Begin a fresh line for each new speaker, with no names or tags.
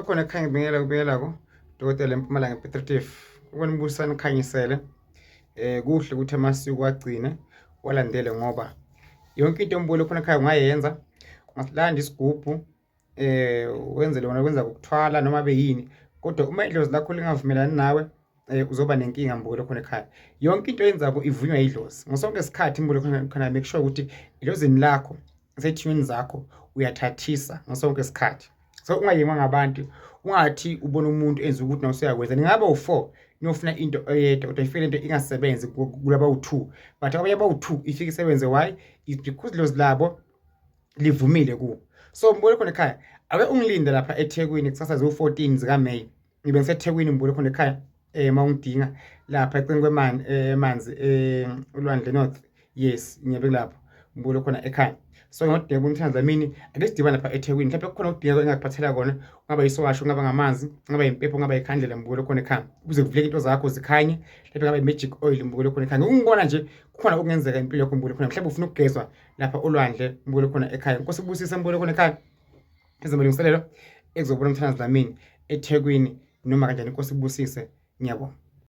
Khona ekhaya ngibingelela kubingelako dokotela eMpumalanga Piet Retief. Ubona uBusani Khanyisele kuhle ukuthi amasiko agcine walandele ngoba yonke into ombulo khona ekhaya ungayenza, ungasilanda isigubhu wenzele wona kwenza ukuthwala noma beyini, kodwa uma idlozi lakho lingavumelani nawe uzoba nenkinga mbukelo khona ekhaya. Yonke into oyenzako ivunywa yidlozi ngasonke isikhathi mbukelo khona khona, make sure ukuthi idlozini lakho sethiyweni zakho uyathathisa ngasonke isikhathi. So ungayengwa ngabantu, ungathi ubona umuntu enza ukuthi nawe usuyakwenza. Ningaba u-four niyofuna into eyedwa, kodwa ifike lento ingasebenzi kulaba u-two, but abanye abawu-two ifike isebenze. Why? It's because idlozi labo livumile kubo. So mbukelo khona ekhaya, ake ungilinde lapha eThekwini kusasa ziwu-14 zikaMeyi, ngibe ngiseThekwini mbukelo khona ekhaya. Uma ungidinga lapha eceleni kwemani emanzi uLwandle North, yes, ngiyabe kulapho mbukelo khona ekhaya. So ngodinga umthanda Dlamini, ake sidibane lapha eThekwini. Mhlawumbe kukhona okudingeka engakuphathela kona, kungaba isowasho, kungaba ngamanzi, kungaba impepho, kungaba ikhandlela mbukelo khona ekhaya, ukuze kuvuleke into zakho zikhanye. Mhlawumbe kungaba i-magic oil mbukelo khona ekhaya. Ngikubona nje kukhona okungenzeka impilo yakho mbukelo khona. Mhlawumbe ufuna ukugezwa lapha olwandle mbukelo khona ekhaya. Nkosi kubusise mbukelo khona ekhaya. Ezomalungiselelo ekuzobona umthanda Dlamini eThekwini noma kanjani. Inkosi kubusise, ngiyabonga.